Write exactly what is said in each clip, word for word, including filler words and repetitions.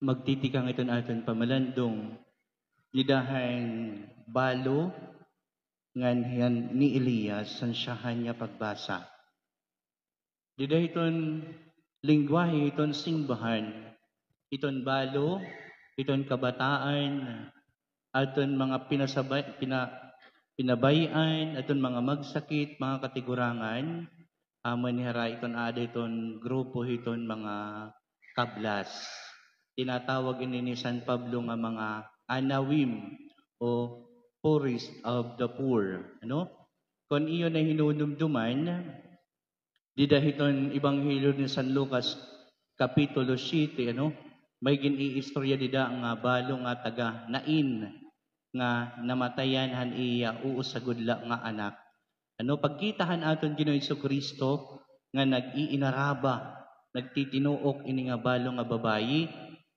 Magtitikang iton aton pamalandong dida han balo ngan hiyan ni Elias han syahan nga pagbasa. Dida hiton lengguwahe hiton singbahan, hiton balo, hiton kabataan, adton mga pinasabay-, pina-, pinabay-an, adton mga magsakit, mga katigurangan, amo ini hira iton aada hiton grupo hiton mga kablas. Tinatawag ini ni San Pablo nga mga anawim o poorest of the poor, ano? Kon iyo na hinunumduman, dida hiton Ebanghelyo ni San Lucas, Kapitulo siyete, ano, may gin-iistorya dida nga balo nga taga Nain nga namatayan han iya usa gud la nga anak. Ano, pagkita han aton Ginoo Jesu-Cristo nga nag-iinaraba, nagtitinuok ini nga balo nga babayi,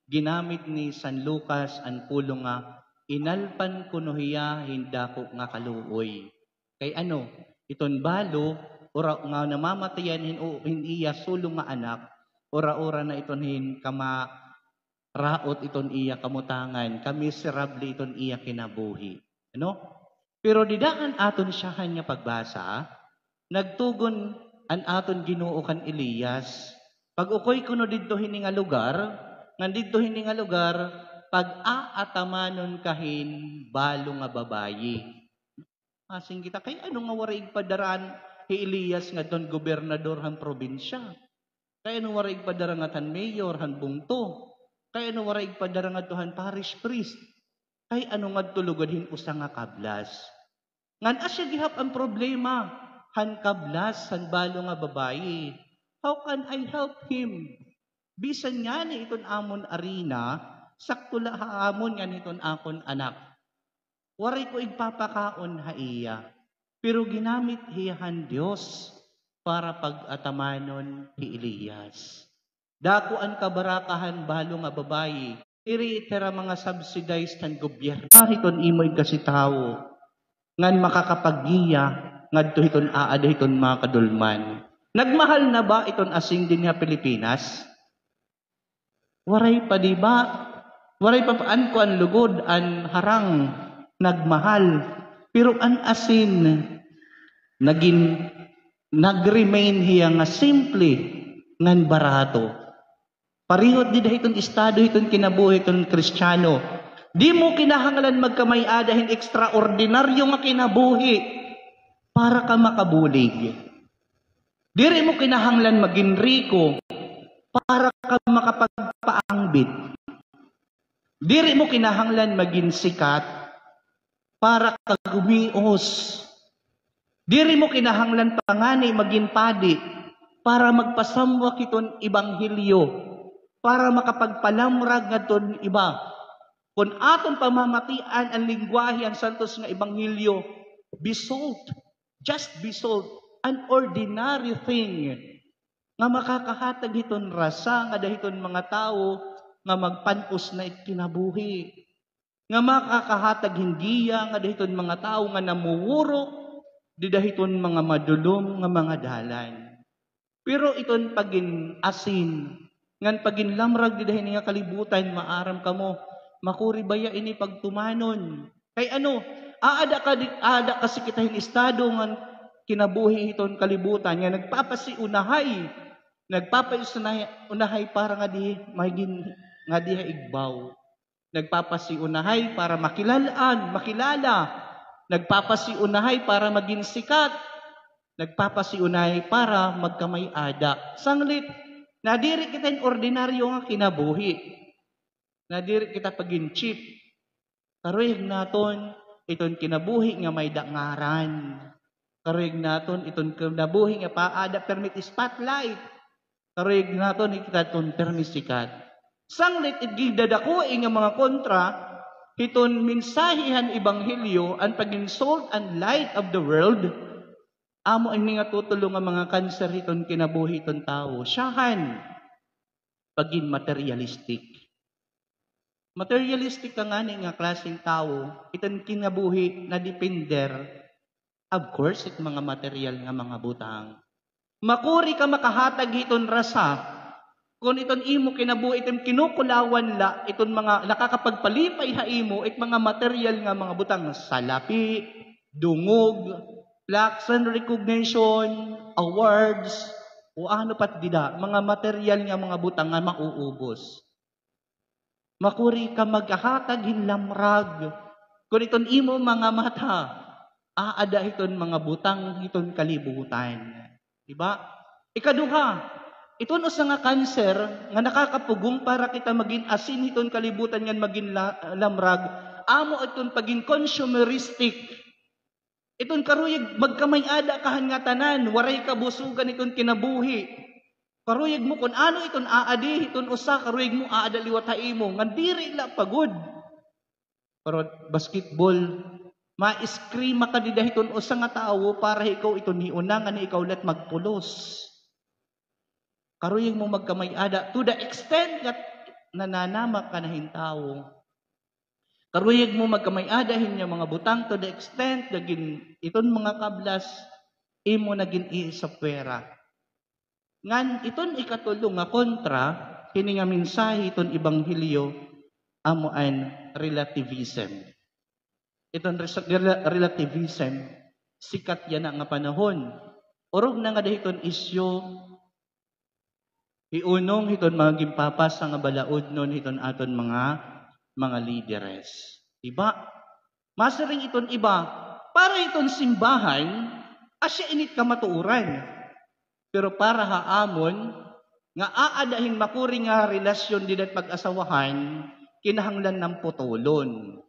ginamit ni San Lucas an pulong nga inalpan kuno hiya hin dako nga kaluoy. Kay ano, iton balo, ura nga namamatayan hin, hin iya sulo nga anak, ura-ura na iton hin kamaraot iton iya kamutangan, kamiserable iton iya kinabuhi. Ano? Pero dida han aton syahan nga pagbasa, nagtugon an aton Ginoo kan Elias, pag-ukoy kuno didto hini nga lugar, ngan didto hini nga lugar, pag-aatamanon ka hin balo nga babayi. Asing kita, kay ano nga waray igpadara hi Elias ngadton gobernador han probinsya? Kay ano waray igpadara ngadto han mayor han bungto? Kay ano waray igpadara ngadto han parish priest? Kay ano ngadto lugod hin usa nga kablas? Ngan asya gihap an problema han kablas han balo nga babayi. How can I help him? Bisan ngani iton amon arena, sakto la ha amon ngan hiton akon anak. Waray ko igpapakaon ha iya, pero ginamit hiya han Dios para pag-atamanon hi Elias. Dako an kabaraka han balo nga babayi, diri it hira mga subsidized han gobyerno. Ah, hiton imo igkasi tawo, ngan makakapaggiya ngadto hiton aada hiton mga kadulman. Nagmahal na ba iton asin dinhi ha Pilipinas? Waray pa, di ba? Waray pa, an kuan lugod, an harang nagmahal. Pero an asin, nagin, nag-remain hiya nga simple ngan barato. Pareho dida hiton estado hiton kinabuhi hiton Kristiyano. Di mo kinahanglan magkamay-ada hin ekstraordinaryo nga kinabuhi para ka makabulig. Diri mo kinahanglan magin riko para ka makapagpaangbit. Diri mo kinahanglan magin sikat para ka gumios. Diri mo kinahanglan pa ngani magin padi para magpasamwak hiton ebanghelyo, para makapagpalamrag ngadton iba. Kon aton pamamatian an lengguwahe han santos nga ebanghelyo, be salt. Just be salt, an ordinary thing nga makakahatag hiton rasa ngada hiton mga tawo nga magpan-os na it kinabuhi, nga makakahatag hin giya ngada hiton mga tawo nga namumuro dida hiton mga madulom nga mga dalan. Pero iton pagin-asin ngan paginlamrag dida hini nga kalibutan, maaram kamo, makuri baya ini pagtumanon. Kay ano, aada ka di, aada kasi kita hin estado ngan kinabuhi hiton kalibutan nga nagpapasiunahay, nagpapasiunahay para nga di magin, nga di ha igbaw. Nagpapasiunahay para makilal-an, makilala. Nagpapasiunahay para magin sikat. Nagpapasiunahay para magkamay-ada. Sanglit, nadiri kita hin ordinaryo nga kinabuhi. Nadiri kita pagin-cheap. Karuyag naton iton kinabuhi nga may-ada ngaran. Karuyag naton iton kinabuhi nga paada pirmi it spotlight. Karuyag naton it kita iton pirmi sikat. Sanglit it gindadakoi nga mga kontra hiton mensahe han ebanghelyo, an pagin salt and light of the world, amo ini nga tutulo nga mga cancer hiton kinabuhi hiton tawo. Syahan, pagin materialistic. Materialistic ka ngani nga klaseng tawo, iton kinabuhi nadepender, of course, it mga material nga mga butang. Makuri ka makahatag hiton rasa, Kun iton imo kinabuhi, iton kinukulawan la, iton mga nakakapagpalipay ha imo, it mga material nga mga butang, salapi, dungog, plaques and recognition, awards, o ano pa it dida, mga material nga mga butang nga mauubos. Makuri ka maghatag hin lamrag. Kun iton imo mga mata, aada hiton mga butang hiton kalibutan. Di ba? Ikaduha, iton usa nga kanser nga nakakapugong para kita magin asin hiton kalibutan ngan magin la-, lamrag, amo iton pagin consumeristic. Iton karuyag magkamay-ada ka han ngatanan, waray kabusogan iton kinabuhi. Karuyag mo kun ano iton aadi hiton usa, karuyag mo aada liwat ha imo, ngan diri la pagod. Pero basketball, maeskrima ka dida hiton usa nga tawo para ikaw iton hiuna ngan ikaw la it magpulos. Karuyag mo magkamay-ada to the extent nga nananamak ka na hin tawo. Karuyag mo magkamay-ada hin iya mga butang to the extent nga gin-, iton mga kablas, imo na gin-iisapwera. Ngan iton ikatulo nga kontra hini nga mensahe hiton ebanghelyo, amo an relativism. Iton res-, rela-, relativism, sikat yana nga panahon. Orog na ngada hiton isyu, hiunong hiton mga ginpapasa nga balaudnon hiton aton mga, mga lideres. Di ba? Masiring iton iba, para hiton simbahan, asya ini it kamatuoran. Pero para ha amon, nga aada hin makuri nga relasyon dida it pag-asawahan, kinahanglan nan putolon.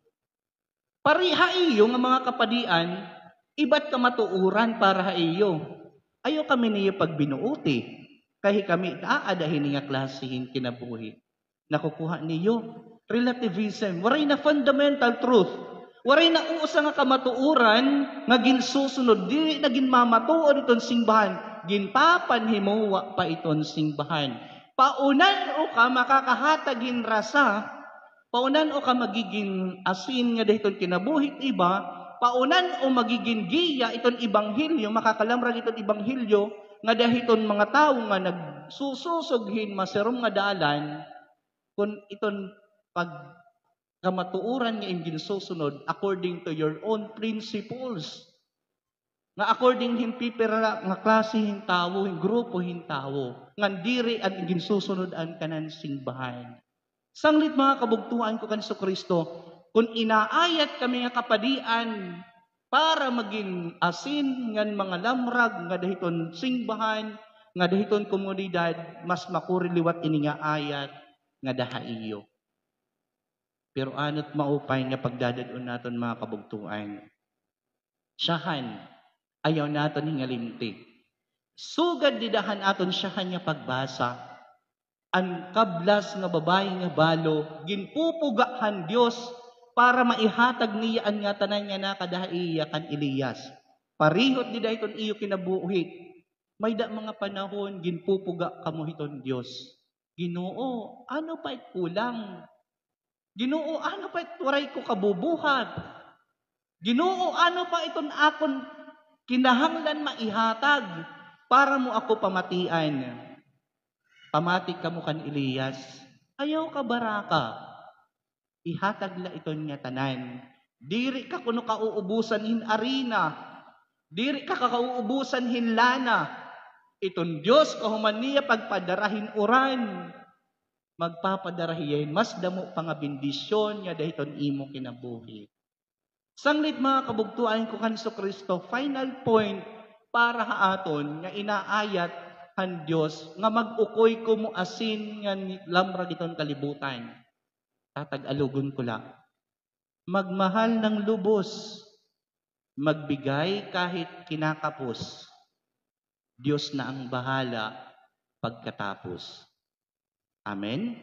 Pari ha iyo nga mga kapadian, iba it kamatuoran para ha iyo. Ayaw kami niyo pagbinuoti, kay kami aada hini nga klase hin kinabuhi. Nakukuha niyo? Relativism. Waray na fundamental truth. Waray na usa nga kamatuoran nga ginsusunod. Diri na ginmamatuod iton simbahan. Ginpapanhimuwa pa iton simbahan. Paunan-o ka makakahatag hin rasa, paunan-o ka magigin asin ngada hiton kinabuhi it iba, paunan-o magigin giya iton ebanghelyo, makakalamrag iton ebanghelyo, ngada hiton mga tawo nga nagsususog hin masirom nga dalan, kun iton pagkamatuoran nga im ginsusunod according to your own principles. Nga according hin pipira nga klase hin tawo, hin grupo hin tawo, ngan diri an ginsusunod an kanan simbahan. Sanglit, mga kabugtoan ko kan Jesucristo, kun inaayat kami nga kapadian para magin asin ngan mga lamrag ngada hiton simbahan, ngada hiton komunidad, mas makuri liwat ini nga ayat ngada ha iyo. Pero ano it maupay nga pagdadad-on naton, mga kabugtoan? Syahan, ayaw naton hingalimti. Sugad dida han aton syahan nga pagbasa, an kablas nga babaye nga balo, ginpupuga han Dios para maihatag niya an ngatanan nga nakada ha iya kan Elias. Pareho it dida hiton iyo kinabuhi. May-ada mga panahon, ginpupuga kamo hiton Dios. Ginoo, ano pa it kulang? Ginoo, ano pa it waray ko kabubuhat? Ginoo, ano pa iton akon kinahanglan maihatag para mo ako pamatian? Pamati kamo kan Elias, ayaw kabaraka. Ihatag la iton ngatanan. Diri ka kuno kauubusan hin arina. Diri ka kauubusan hin lana. Iton Dios, kahuman niya pagpadara hin uran, magpapadara hiya hin mas damo pa nga bendisyon ngada hiton imo kinabuhi. Sanglit, mga kabugtoan ko kan Jesucristo, final point para ha aton nga inaayat han Dios nga mag-ukoy kamo asin ngan lamrag hiton kalibutan. Tatag-alogon ko la. Magmahal ng lubos, magbigay kahit kinakapos. Diyos na ang bahala pagkatapos. Amen?